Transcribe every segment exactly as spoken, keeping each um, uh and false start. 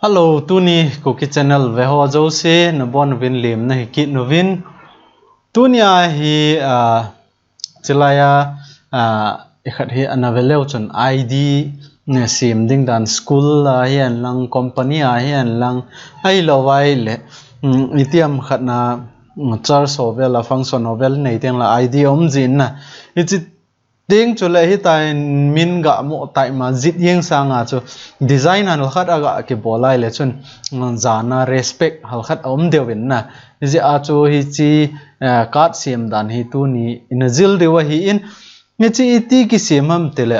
Hello, tuni Kuki Channel veho jouse nabonuvin lemna hi kit nuvin. Tunia hi, ah, chilaiya, ah, ikhat hi ana veleu chun I D ne sem ding dan school a hihen lang, company a hihen lang, ahilou vaile, um, itiham khat na, um, church ho vel a function ho vel nei teng la I D um jin na. Hichi Ding chule hitia min ga mo tai ma jit jeng sanga chu design halkhat a ga kibol ahile chun, mm, jana respect halkhat a um deuh in na. Hijeh a chu hichi, eh, card sem dan hi tuni ina jil diu ahin, hichi iti kisem ham tile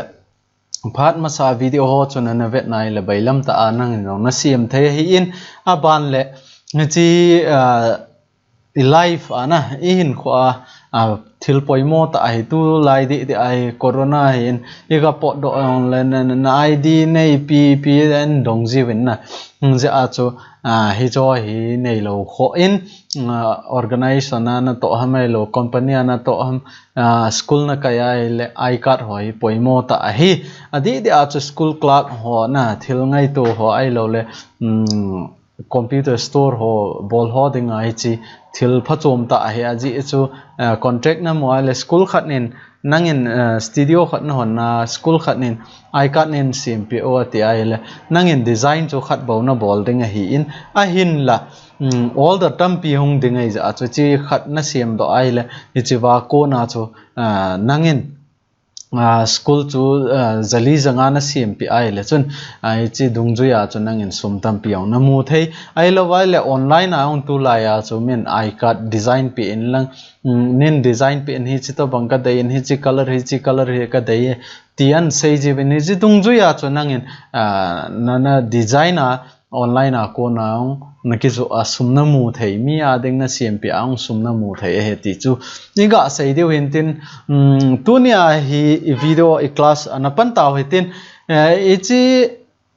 phat masa video ho chu nana vet nai le bailam tah a nangin jong nasem thei ahin, aban le hichi, eh, i life a na, i hinkho a, a, thil poimo tah ahi, tulai dih dih ahi, corona ahin, i ga potdoh jong le na, na, na I D neipi, pi in dong jiuvin na. Hijeh a chu, a, hicho hi neilou khoh in, a, organization a natoh ham ahilou, company a natoh ham, a, school nakai ahile I card ho hi poimo tah ahi. Adih dih a chu school clerk ho na, thil ngaito ho ahilou le, um, computer store ho, bol ho dinga hichi thil phachom tah ahi ajeh chu, eh, contract namu ahile school khat nin nangin, eh, studio khat nahon na school khat nin I card nin sempeh o ati ahile nangin design chu khat bou nabol ding ahin, ahinla, um, order tampi hung ding ahijeh a chu hichi khat nasemdoh ahile hichi va kona chu, ah, nangin ah, school chu, ah, jali janga nasempeh ahile chun, ah, hichi dungjuia chu nangin sum tampi jong namu thei. Ahilou vaile online a jong tulai a chu min I card design peh in lang, mm, nin design peh in hichi tobang kadei in, hichi color, hichi color hi kadei e, ti ahin sei jiuvin hichi dungjuia chu nangin, ah, na, na design a online a kona jong nakijoh a sum namu thei, mi a ding nasempeh a jong sum namu thei ahi ti chu iga sei diu hintin, um, tunia hi i video i class ana pan tau hitin, eh, hichi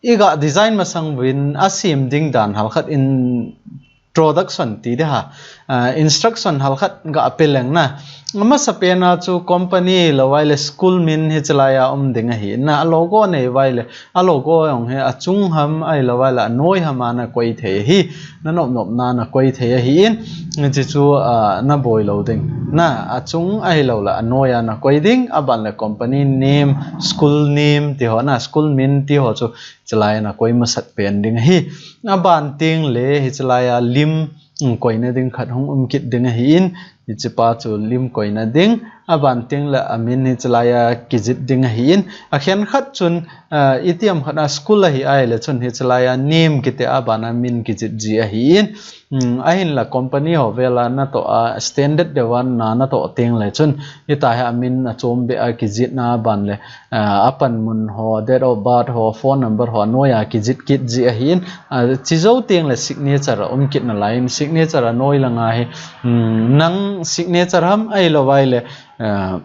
iga design masang uvin asem ding dan halkhat introduction ti ding ham, ah, instruction halkhat ga pe leng na. Amasapen a chu company lou vaile school min hichi laiya um ding ahi na, a logo nei vaile a logo jong hi achung ham ahilou vaile anoi ham a nakoi thei ahi, nanop nopna nakoi thei ahin, hichi chu, ah, naboi lou ding. Na, achung ahilou le anoi a nakoi ding, aban le company name, school name ti ho na, school min ti ho chu hichi laiya nakoi masat pen ding ahi. Aban teng le hichi laiya lim, um, koina ding khat hung um kit ding ahin, hichi pa chu lim koina ding, aban teng le amin hichi laiya kijit ding ahin, akhen khat chun, ah, itiham khat a school ahi ahile chun hichi laiya name kiti aban a min kijit ji ahin, um, ahinla company ho vel a natoh a standard deuh a na natoh teng le chun hitia hi amin achom beh a kijitna aban le, ah, apanmun ho, date of birth ho, phone number ho, anoi a kijit kit ji ahin, ah, hichi jou teng le signature a um kit nalai in, signature anoi langa hi, um, nang signature ham ahilou vaile, ah,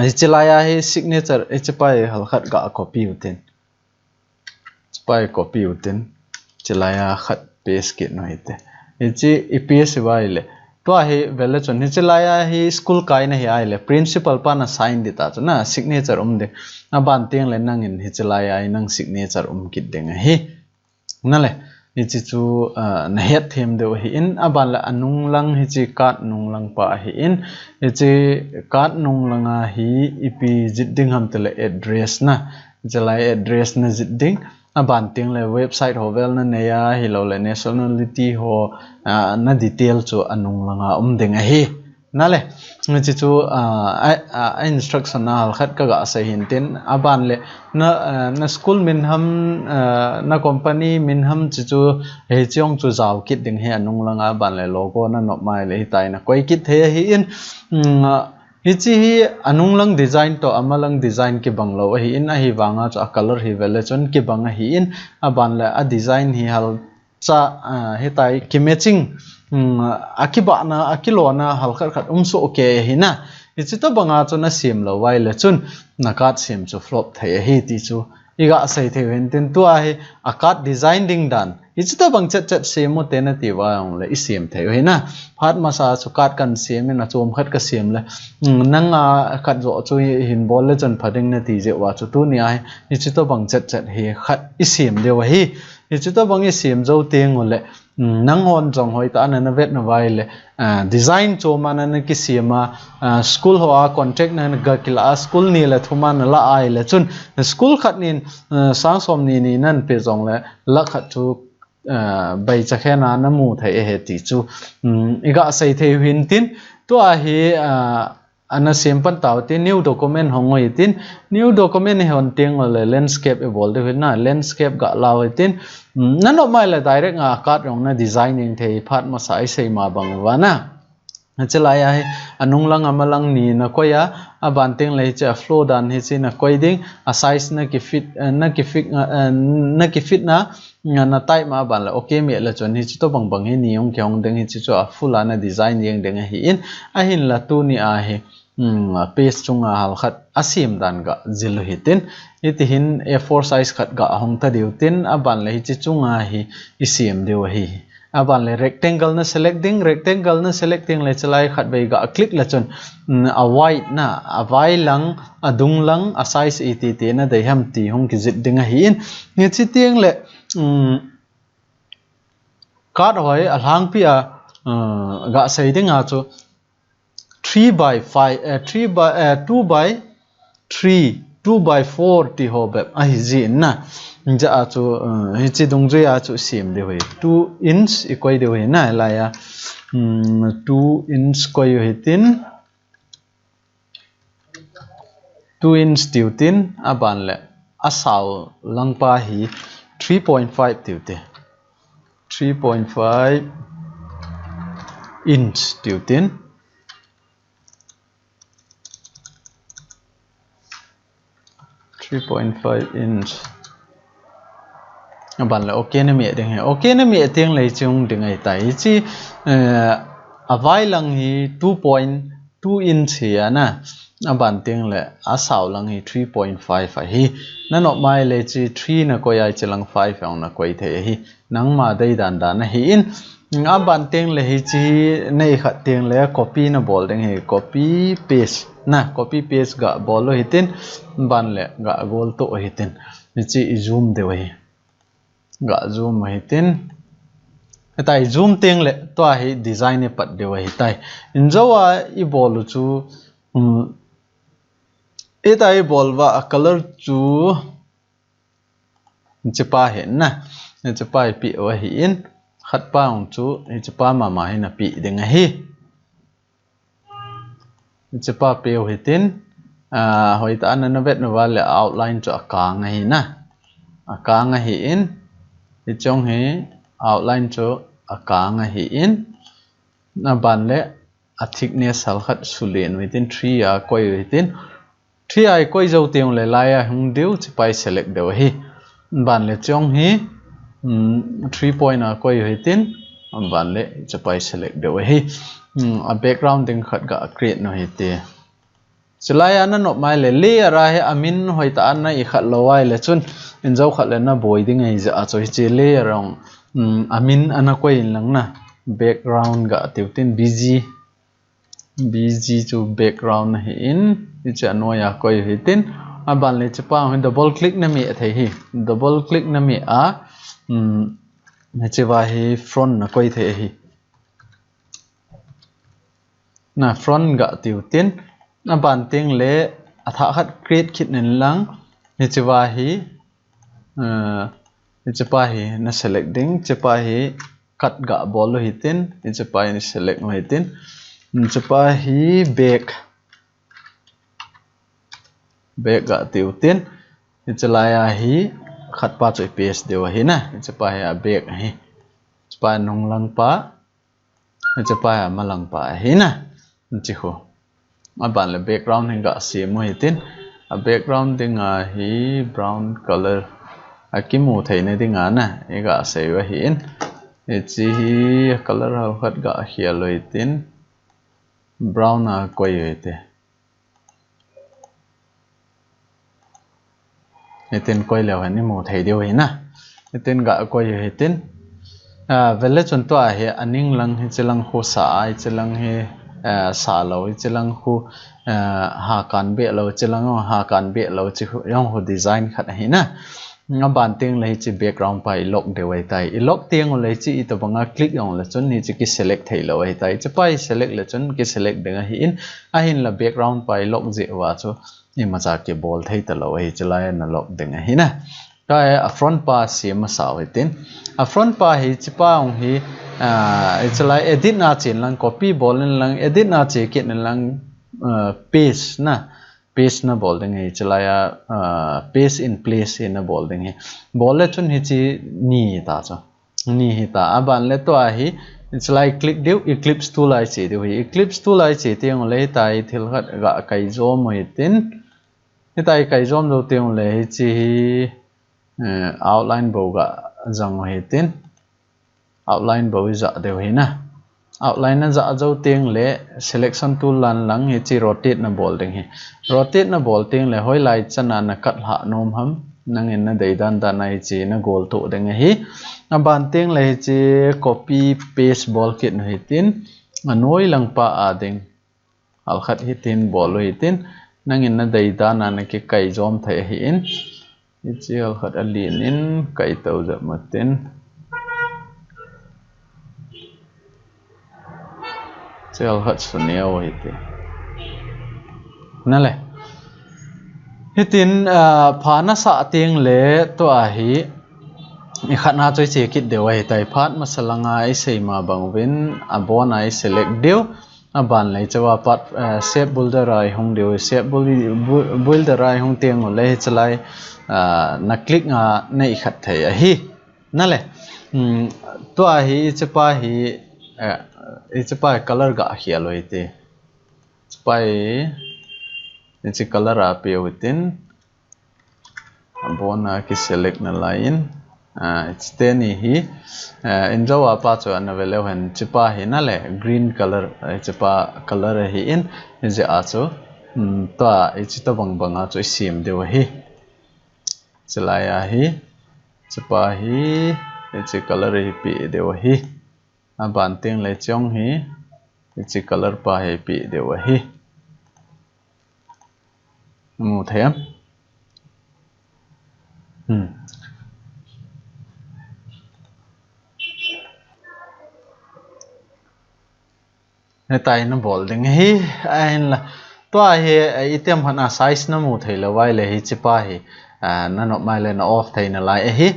hichi laiya hi signature, hichi pa hi halkhat ga copy utin. Hichi pa hi copy utin. Hichi laiya khat paste kit u hite. Hichi i paste uva ahile. Tua hi vele chun hichi laiya hi school kaina hi ahile principal pan asign ding ta chu na signature um ding. Aban teng le nangin hichi laiya hi nang signature um kit ding ahi. Nale, hichi chu, ah, nahet them diu ahin, aban le anung lang hichi card nung lang pa ahin, hichi card nung langa hi ipi jit ding ham tile address na, hichi lai address najit ding, aban teng le website ho vel nanei a, ahilou le nationality ho, ah, na detail chu anung langa um ding ahi. Nale, hichi chu, ah, a, a, a instruction a halkhat kaga sei hintin, aban le na, ah, na school min ham, ah, na company min ham hichi chu, hichi jong chu jao kit ding ahi anung langa, aban le logo nanop mai le hitia hi nakoi kit thei ahin, um, ah, hichi hi anung lang design toh amalang design kibang lou ahin, ahivanga chu a color hi vele chun kibang ahin, aban le a design hi hal cha, ah, hitia hi kimatching, um, akibahna, akilona halkhat khat um soh kei ahi na. Hichi tobanga chu nasem lou vaile chun na card sem chu flop thei ahi ti chu iga sei thei u hintin, tua hi a card design ding dan Hichi tobang chet chet sem u te nati uva ahile i sem thei u ahi na. Phat masa chu card kan sem in a chom khat ka sem le, mm, nang a khat joh chu hin bol le chun pha ding nati jeh uva chu tuni a hi, hichi tobang chet chet hi khat i sem diu ahi. Hichi tobang i sem jou teng ule, mm, nang hon jong hoitah a na vet nauva ahile, ah, design chom a na kisem a, ah, school ho a contract na ga kila a, school ni le thum a na la ahile chun, school khat nin, ah, sang som ni ni nan pe jong le, lakh khat chu, ah, baicha khen a na mu thei ahi ti chu, mm, i ga sei thei u hin tin, tua hi, ah, ana sem pan tau tin, new document hong u hitin, new document i hon teng ule landscape i bol diu ahi na, landscape ga la u hitin, mm, na nop mai le direct a card jong na design ding thei, phat masa i sei ma bang uva na. Hichi lai a hi, a nung lang a ma lang ni na koi a, a ban teng le hichi a flow dan hichi na koi ding, a size na ki fit, eh, na ki fit, eh, na ki fit na, na, na type ma a ban le, okay meh le chun hichi tobang bang hi ni hung kihong ding hichi chu a full a na design ding ding ahi in, ahin la tuni a hi, mm, page chunga hal khat a sem dan ga jil u hitin, hiti hin A four size khat ga hong ta diu tin, a ban le hichi chunga hi i sem diu ahi. A ban le rectangle na select ding, rectangle na select ding le chalai khat vei ga click le chun, mm, a wide na, a vai lang, a dung lang, a size iti ti na dei ham ti hung kijil ding ahi in. Hichi teng le, mm, card hoi a lhangpi a, uh, ga sei ding a chu three by five, eh, three by, eh, two by three, two by four ti ho bep ahi jin na. Hijeh a chu, uh, hichi dungjui a chu sem diu ahi. Two inch i koi diu ahi na, lai a. Um, two inch koi u hitin. Two inch tiu tin, a ban le a sao lang pa hi three point five tiu te. Three point five inch tiu tin. Three point five inch. A ban le okay na meh ding ahi. Okay na meh teng le hichi hung ding ahi tai. Hichi, eh, a vai lang hi two point two inch hi a na. A ban teng le a sao lang hi three point five ahi. Na nop mai le hichi three na koi a hichi lang five jong na koi thei ahi. Nangma dei dan dan ahi in. A ban teng le hichi na i khat teng le copy na bol ding ahi. Copy paste na, copy paste ga bol u hitin, ban le ga gol to u hitin. Hichi i zoom diu ahi. Ga zoom u hitin. Hitia i zoom teng le tua hi design i pat diu ahi tai. Injo a i bol u chu, um, hitia i bol uva a color chu hichi pa hi na. Hichi pa i pe u ahi in. Khat pa hung chu hichi pa mama hi na pe ding ahi. Hichi pa pe u hitin, ah, hoitah a na vet nauva le outline chu a kang ahi na. A kang ahi in, hichong hi outline chu a kang ahi in, a ban le a thickness hal khat sulen u hitin, three a koi u hitin, Three a i koi jou teng le lai a hung diu, hichi pa i select diu ahi. Ban le chong hi, um, three point a koi u hitin, ban le hichi pa i select diu ahi. Um, a background ding khat ga create u hite. Chulai a na nop mai le layer a hi a min hoitah a na i khat lou ahile chun injo khat le na boi ding ahi jeh a chu hichi layer hung, um, a min a na koi in lang na background ga tiu tin B G B G chu background ahi in, hichi a noi a koi u hitin, a ban le hichi pa hi double click na meh thei hi, double click na meh a, um, hichi va hi front na koi thei ahi. Na front ga tiu tin, a ban teng le a thah khat create kit nin lang, hichi va hi, uh, hichi pa hi na select ding, hichi pa hi cut ga bol u hitin, hichi pa hi select u hitin, hichi pa hi back, back ga tiu tin, hichi lai a hi khat pa chu i paste diu ahi na, hichi pa hi a back ahi, hichi pa nung lang pa, hichi pa hi a ma lang pa ahi na, hichi khu. A ban le background hi ga sem u hitin, a background ding a hi brown color a kimu thei na ding a na, i ga sei u ahi in. Hichi hi color hal khat ga khel u hitin, brown a koi u hite. Hitin koi leu hen i mu thei diu ahi na. Hitin ga koi u hitin. Ah, vele chun tua hi aning lang hichi lang khu sa a, hichi lang hi, ah, sa lou, hichi lang khu, ah, ha kan be lou, hichi lang ha kan be lou, hichi khu, jong khu design khat ahi na. Aban teng le hichi background pa i lock deu ahi tai. I lock teng le hichi itobang a click jong le chun hichi ki select thei lou ahi tai. Hichi pa i select le chun ki select ding ahi in, ahin la background pa i lock jeh uva chu imacha kibol thei talou ahi, hichi lai a na lock ding ahi na. Tua hi a front pa sem masa u hitin. A front pa hi hichi pa hung hi, ah, hichi lai edit na chen lang, copy bol in lang, edit na che kit in lang, ah, paste na, paste na bol ding ahi, hichi lai a, ah, paste in place hi na bol ding ahi. Bol le chun hichi ni ta chu. Ni hi ta. Aban le tua hi, hichi lai click deu, ellipse tool a i che deu hi. Ellipse tool a i che teng le hitia hi thil khat ga kai jom u hitin. Hitia hi kai jom jou teng le hichi hi, eh, outline bou ga jang u hitin. Outline bou i ja deu hi na. Outline na ja jou teng le selection tool lan lang hichi rotate na bol ding hi. Rotate na bol teng le hoilai chan a na cut lhah nom ham, nangin na dei dan dan a hichi na gol to ding ahi. Aban teng le hichi copy paste bol kit u hitin. Anoi lang pa a ding. Hal khat hitin bol u hitin, nangin na dei dan a na kikai jom thei ahi in. Hichi hal khat alen in kai to jep u hitin. Hichi hal khat suneo u hitin. Na le. Hitin, ah, pha na sah teng le tua hi i khat na chu i che kit deu ahi tai. Phat masa lang a i sei ma bang uvin abon a i select deu. Aban le hichi a pat, eh, shape builder a i hung deu, shape bul-, bu-, builder a i hung teng u le hichi lai, ah, na click a na i khat thei ahi. Na le, um, tua hi hichi pa hi, eh, hichi pa hi color ga khel u hiti. Hichi pa hi, hichi color a pe u hitin. Abon a ki select na lai in, ah, hichi teni hi, ah, in jo a pa chu ana ve leu hen, hichi pa hi na le green color, ah, hichi pa color ahi in, hijeh a chu, um, tua hichi tobang bang a chu i sem deu ahi. Hichi lai a hi, hichi pa hi, hichi color hi pe deu ahi. Aban teng le chong hi, hichi color pa hi pe deu ahi. Mu thei am? Hmm. Hitia hi na bol ding ahi, ahin la. Tua hi, eh, itiham khat a size na mu thei lou vai le hichi pa hi, ah, na nop mai le na off thei na lai ahi.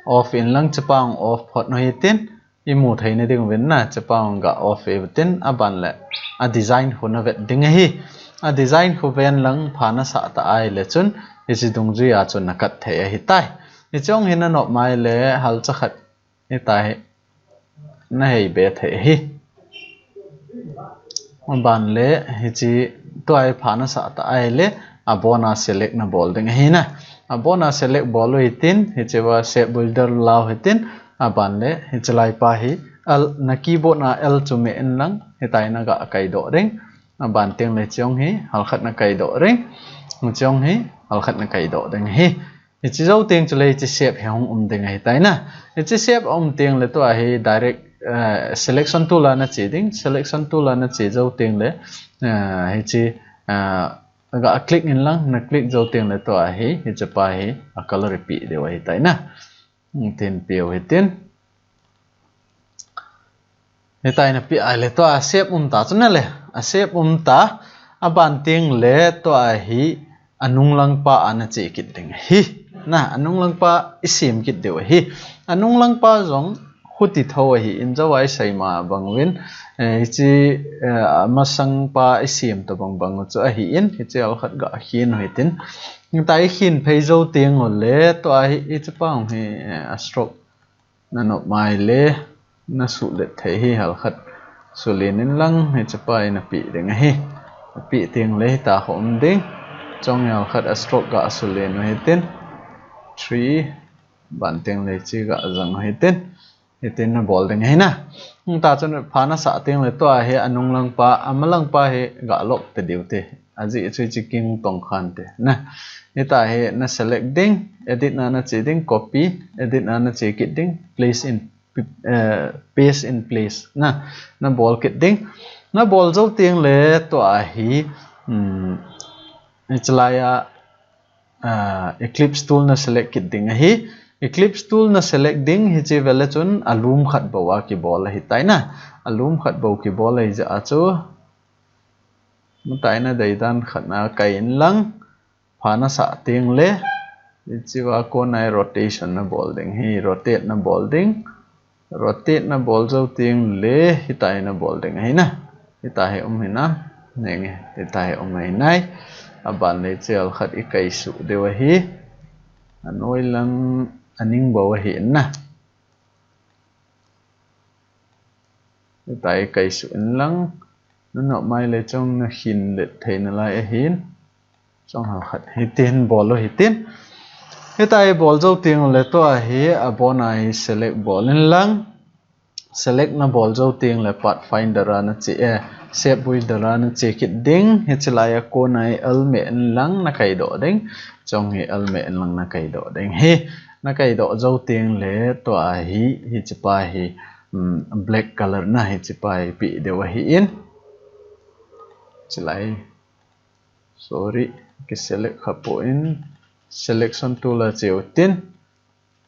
Off in lang hichi pa hung off phot u hitin. I mu thei na ding uvin na, hichi pa hung ga off u hitin, aban le a design khu na vet ding ahi. A design khu ven lang pha na sah ta ahile chun, hichi dungjui a chun na cut thei ahi tai. Hichi hung hi na nop mai le halcha khat hitia hi na hei be thei ahi. Aban le hichi tua hi pha na sah ta ahile abon a select na bol ding ahi na. Abon a select bol u hitin, hichi va shape builder la u hitin, aban le hichi lai pa hi L, na keyboard a L chu me in lang, hitia hi na ga kai doh ding. Aban teng le hichi hung hi hal khat na kai doh ding. Hichi hung hi hal khat na kai doh ding ahi. Hichi jou teng chule hichi shape hi hung um ding ahi tai na. Hichi shape a um teng le tua hi direct, eh, selection tool a na che ding. Selection tool a na che jou teng le, eh, hichi, eh, ga click in lang, na click jou teng le tua hi, hichi pa hi a color i pe deu ahi tai na. Hitin pe u hitin. Hitia hi na pe ahile tua shape um ta chu na le. A shape um ta, aban teng le tua hi anung lang pa a na che kit ding ahi. Na, anung lang pa i sem kit deu ahi. Anung lang pa jong khuti tho ahi in jo a i sei ma bang uvin, eh, hichi, eh, amasang pa i sem tobang bang u chu ahi in, hichi hal khat ga khin u hitin. Hitia i khin phei jou teng u le, tua hi, hichi pa hung hi, eh, a stroke na nop mai le, na suhlet thei hi hal khat sulen in lang, hichi pa hi na pe ding ahi. Na pe teng le hitia khu um ding. Chong hi hal khat a stroke ga sulen u hitin. Three, aban teng le hichi ga jang u hitin. Hitin na bol ding ahi na. Hitia chun pha na sah teng le tua hi anung lang pa, ama lang pa hi ga lock te deu te. Ajeh chu hichi king tong khan te na. Hitia hi na select ding, edit na na che ding, copy, edit na na che kit ding, place in eh, paste in place na, na bol kit ding. Na bol jou teng le tua hi, um, hiche lai a, ah, ellipse tool na select kit ding ahi. Ellipse tool na select ding hiche vele chun alum khat bou a kibol ahi tai na. Alum khat bou kibol ahi jeh a chu. Matai na deidan khat na kai in lang. Pha na sah teng le, hiche a kona hi rotation na bol ding, hi rotate na bol ding, rotate na bol jou teng le, hitia hi na bol ding ahi na, hitia hi um hi na, nenge, hitia hi um ahi nai, aban le hiche a khat i kai suh diu ahi, anoi lang, aning bou ahi na. Hitia hi kai suh in lang, na nop mai le chong na hin let thei nalai ahin. Chong hal khat hitin bol u hitin. Hitia hi bol jou teng le tua hi abon a hi select bol in lang. Select na bol jou teng le Pathfinder a na che, eh, Shape Builder a na che kit ding. Hiche lai a kona hi L meh in lang na kai doh ding. Chong hi L meh in lang na kai doh ding. Hi na kai doh jou teng le tua hi, hiche pa hi, um, black color na hiche pa hi pe diu ahi in. Hiche lai. Sorry, ki select kha poi, selection tool a che u tin.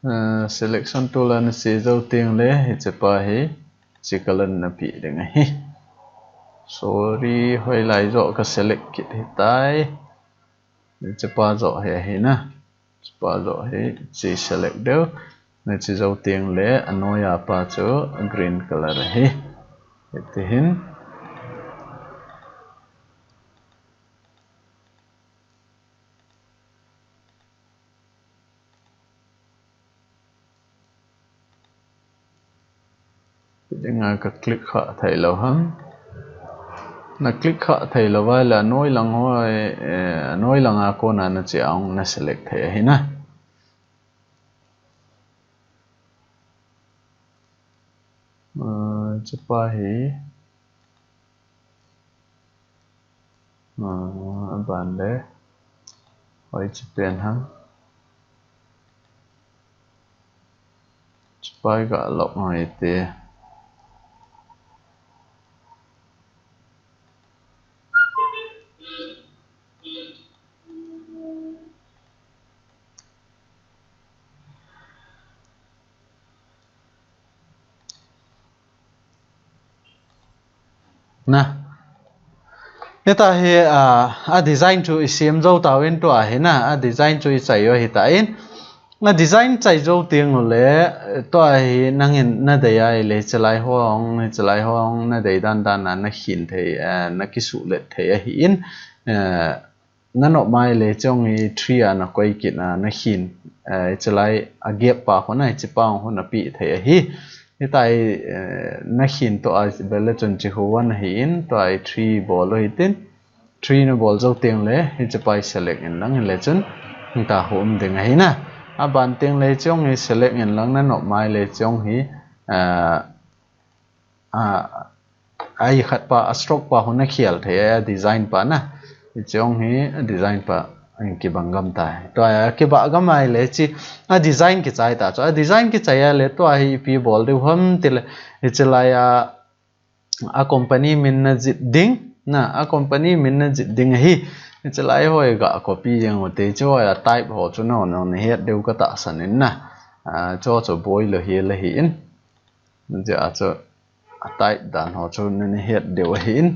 Ah, selection tool a na che jou teng le, hiche pa hi, hiche color na pe ding ahi. Sorry, hoilai joh ka select kit hitai. Hiche pa joh hi ahi na. Hiche pa joh hi, hiche select diu. Na che jou teng le, anoi a pa chu green color ahi. Hiti hin. Dinga ka click kha thei lou ham. Na click kha thei lou vai le anoi lang ho, eh, anoi lang a kona na che a hung na select thei ahi na. Ah, hiche pa hi. Ah, aban le. Hoi hiche pen ham. Hiche pa hi ga lock ngai te. Na. Hitia hi, ah, a design chu i sem jou tauvin tua hi na, a design chu i chai u ahi tan. Na design chai jou teng le, tua hi nangin na dei a ahile, hiche lai ho hung, hiche lai ho hung, na dei dan dan a na hin thei, eh, na kisuh let thei ahi in, eh, na nop mai le chong hi tree a na koi kit na, na hin, eh, hiche lai a gap pa khu na, hiche pa khu na pe thei ahi. Hitia hi, eh, na hin tua vele chun hiche khu one ahi in, tua hi three bol u hitin. Three na bol jou teng le, hiche pa hi select in lang le chun, hitia khu um ding ahi na. Aban teng le chong hi select in lang na nop mai le chong hi, eh, a, a i khat pa, a stroke pa khu na khel thei a, design pa na. Hiche hung hi, a design pa, a kibang gam tai. Tua a kibang gam ahile hiche, a design kichai ta chu. A design kichai a le tua hi ipi bol diu ham tile, hiche lai a, a company min na jih ding, na, a company min na jih ding ahi. Hiche lai ho hi ga copy jeng u te, hiche ho a type ho chu na, na, na het diu ka tahsan in na. A, chu chu boi lou hi la hi in. Hiche a chu a type dan ho chu na, na het diu ahi in.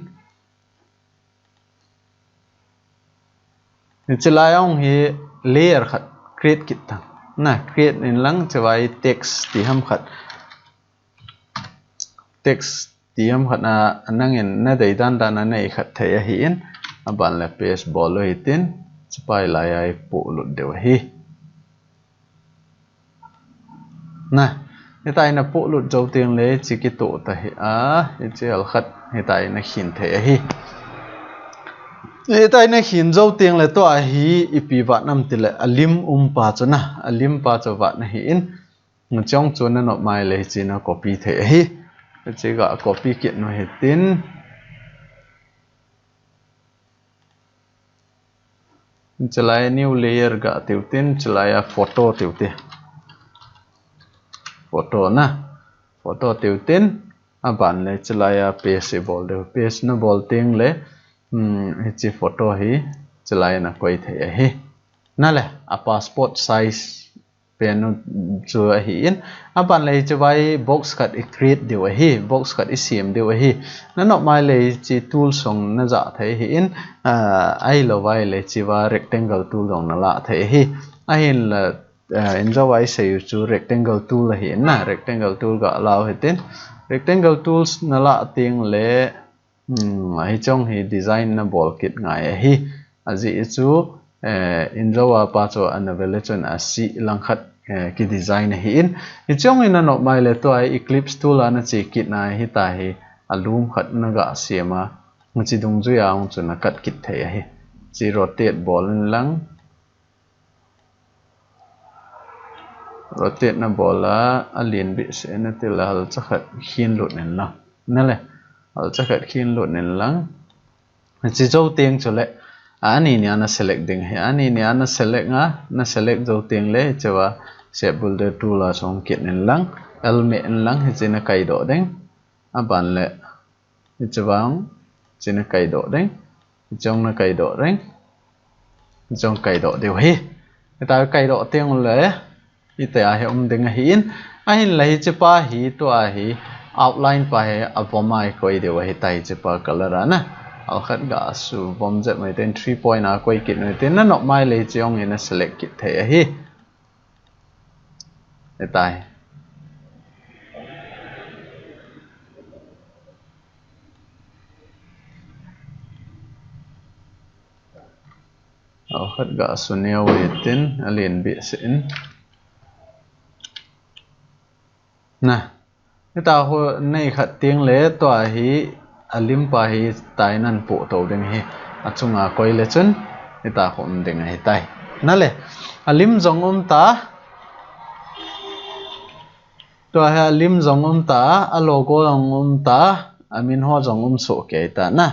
Hiche lai a hung hi layer khat create kit tang. Na create in lang hiche vai text ti ham khat. Text ti ham khat na nangin na dei dan dan a na i khat thei ahi in. Aban le paste bol u hitin. Hiche pa hi lai a i polut diu ahi. Na, hitia hi na polut jou teng le, hiche kitoh ta hi a, hiche al khat, hitia hi na hin thei ahi. Hitia hi na hin jou teng le tua hi, ipi vat nam tile, a lim um pa chu na, a lim pa chu vat na hi in, chong chu na nop mai le, hiche na copy thei ahi. Hiche ga copy kit nu hitin. Hiche lai a new layer ga tiu tin, hiche lai a photo tiu te. Photo na. Photo tiu tin, aban le chilai a paste i bol diu. Paste na bol teng le, hmm, hichi photo hi chilai a na koi thei ahi. Na le, a passport size pen u chu ahi in. Aban le hichi vai box khat i create diu ahi, box khat i siam diu ahi. Na nop mai le hichi tool song na ja thei ahi in, ah, ahilou vai le hichi va rectangle tool dong na la thei ahi. Ahin la, ah, in jo vai sei u chu rectangle tool ahi in na, rectangle tool ga lau hitin. Rectangle tools na la teng le, Hmm, hichong hi design na bol kit ngai ahi. Ajeh chu, eh, in jo a pa chu ana ve le chun a si langkhat, eh, ki design ahi in. Hichong in na nop mai le tua hi ellipse tool a na che kit na hita hi a lum khat na ga siam a. Hichi dungjui a hung chu na cut kit thei ahi. Chi rotate bol in lang. Rotate na bol a, a lien bih seh in na ti le halcha khat khin lut in lang. Na le, halcha khat khin lut in lang. Chi jo teng chu le, a ni ni a na select ding ahi. A ni ni a na select a, na select jo teng le, hichi va shape builder tool a song kit in lang. L meh in lang, hichi na kai doh ding. Aban le, hichi vang, hichi na kai doh ding. Hichong na kai doh ding. Hichong kai doh diu ahi. Hita kai doh teng le, hita a hi um ding ahi in. Ahin la hichi pa hi tua hi outline pa hi a vom a i koi diu ahi tai hichi pa color a na. Al khat ga su vom jep mai ten three point a koi kit mai ten na nop mai le hichong in na select kit thei ahi. Hitai. Au khat ga su neo hitin, a lien bih seh in. Na. Hita ho nei khat teng le tua hi a lim pa hi tai nan pu to ding hi. A chunga koi le chun hita ho um ding ahi tai. Na le, a lim jong um ta. Tua hi a lim jong um ta, a logo jong um ta, a min ho jong um soh kei ta na.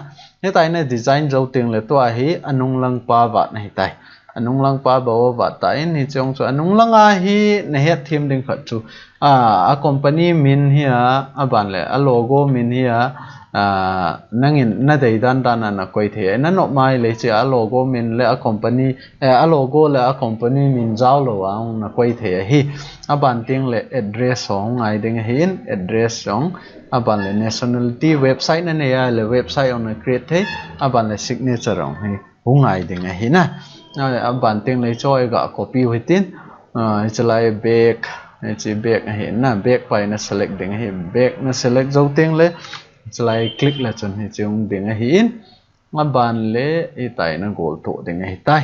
Hita hi na design jo teng le tua hi a nung lang pa vat na hi tai. A nung lang pa ba o vat ta in hichong chu a nung lang a hi na het them ding khat chu. A, a company min hi a, aban le, a logo min hi a, a, nangin na dei dan dan a na koi thei. Na nop mai le hichi a logo min le a company, eh, a logo le a company min jao lo a hung na koi thei ahi. Aban teng le address hung ngai ding ahi in, address hung, aban le nationality website na nei a le website hung na create thei, aban le signature hung hi. Hung ngai ding ahi na. A, aban teng le choi ga copy u hitin. A, hichi lai back, hichi back ahi na. Back pa hi na select ding ahi. Back na select jo teng le, hichi lai click le chun hichi hung ding ahi in. Aban le hitai na gol to ding ahi tai.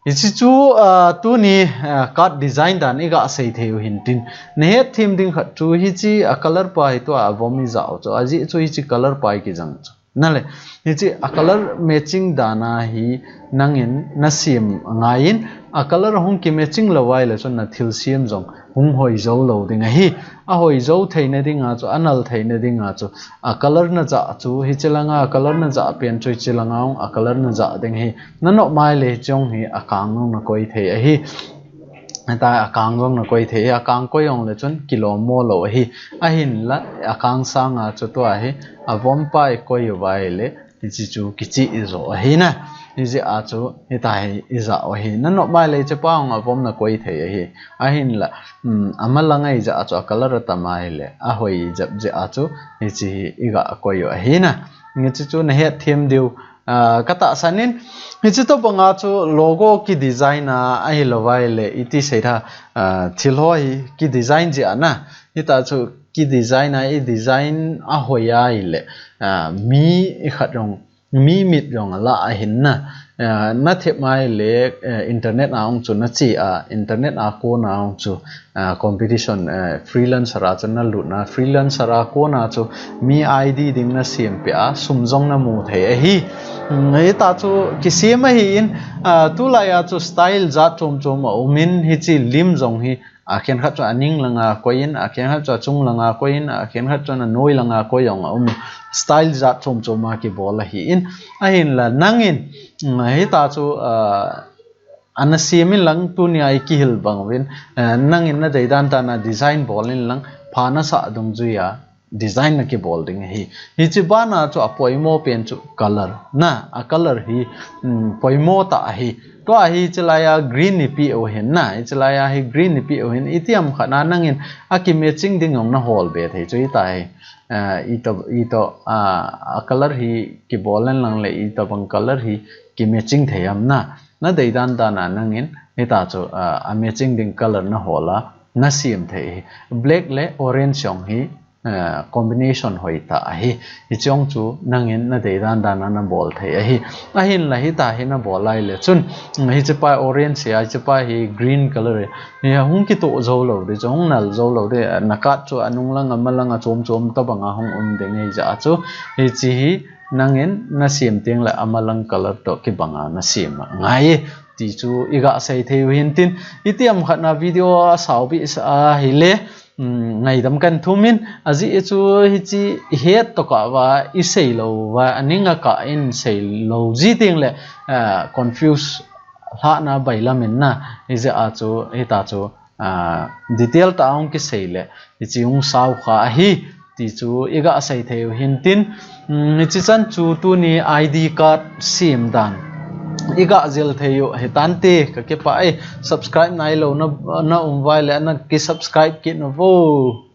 Hichi chu, a, tuni, a, card design dan i ga sei thei u hintin. Na het them ding khat chu hichi a color pa hi tua a vom i jao chu. Ajeh chu hichi color pa i kijang chu. Na le, hichi a color matching dan a hi nangin na siam ngai in, a color hung ki matching lo vai le chun na thil siam jong hung hoi jo lo ding ahi. A hoi jo theina ding a chu, a nal theina ding a chu, a color na ja chu, hichi lang a, a color na ja pen chu hichi lang a hung, a color na ja ding ahi. Na nop mai le hichong hi a kang hung na koi thei ahi. Hita a kang jong na koi thei, a kang koi jong le chun kilom mo lo ahi. Ahin la, a kang sang a chu tua hi, a vom pa i koi u vai le, hichi chu kichi i jo ahi na. Hichi a chu, hita hi i ja u ahi. Na nop mai le hichi pa hung a vom na koi thei ahi. Ahin la, um, a ma lang a i ja chu a color a tam a hi le, a hoi jep jeh a chu, hichi hi i ga koi u ahi na. Hichi chu na het them diu, A, ka tahsan in, hichi to bang a chu logo ki design a, ahilou vai le, iti sei tha, a, thil ho hi ki design jeh a na. Hita chu ki design a, i design a hoi a i le, a, mi i khat jong, mi mit jong a la ahin na. A, na thep mai le, a, internet a hung chu na chi a, internet a kon a hung chu, a, competition, a, freelancer a chu na lut na, freelancer a kon a chu mi I D ding na siam peh a, sum jong na mu thei ahi. Mm, hita chu kisem ahi in, a, tulai a chu style jat chom chom a um in, hichi lim jong hi, a khen khat chu a ning lang a koi in, a khen khat chu a chung lang a koi in, a khen khat chu a noi lang a koi jong a um. Style jat chom chom a kibol ahi in, ahin la nangin, mm, hita chu, a, Ana siam in lang tunia i kihil bang uvin, eh, nangin na deidan dan a design bol in lang, pha nasah dungjuia design nakibol ding ahi. Hiche bana chu apoimo pen chu color na, a color hi um, poimo tah ahi. Tua hi hiche laia green ipeh u hin na, hiche laia hi green ipeh u hin, itiham khat na nangin akimatching ding jong nahol be thei chu hita hi. Uh, ito, ito, uh, a color hi kibol lenlang le itobang color hi kimatching thei ham na, nadei dan dana nangin hita chu uh, amatching ding color nahol a nasem thei hi. Black le orange jong hi uh, combination hoitah ahi. Hiche jong chu nangin nadei dan dana nabol thei ahi. Ahinla hita hi nabol lai le chun, um, hiche pa orange hi, hiche pa hi green color hi, hi hung kitoh jou lou ding, chu hung nal jou lou ding, uh, na card chu anung lang, amalang, achom chom tobanga hung um ding ahijeh a chu, hiche hi nangin nasem tengle amalang color toh kibanga nasem angai ti chu iga sei thei u hintin, itiham khat na video asao behseh ahile, um, ngaidam kahin thumin, ajeh chu hiche ihet tokah uva isei lou uva, aning akah in sei lou ji tengle, uh, confuse lhahna bailam in na, hijeh a chu, hita chu, uh, detail tah a hung kisei le, hiche hung sao kha ahi, ti chu iga sei thei u hintin, um, hiche chan chu tuni I D card sem dan iga jil thei u hitante, kakipah e. Subscribe nailou na, naum uva ahile nakisubscribe kit un vo.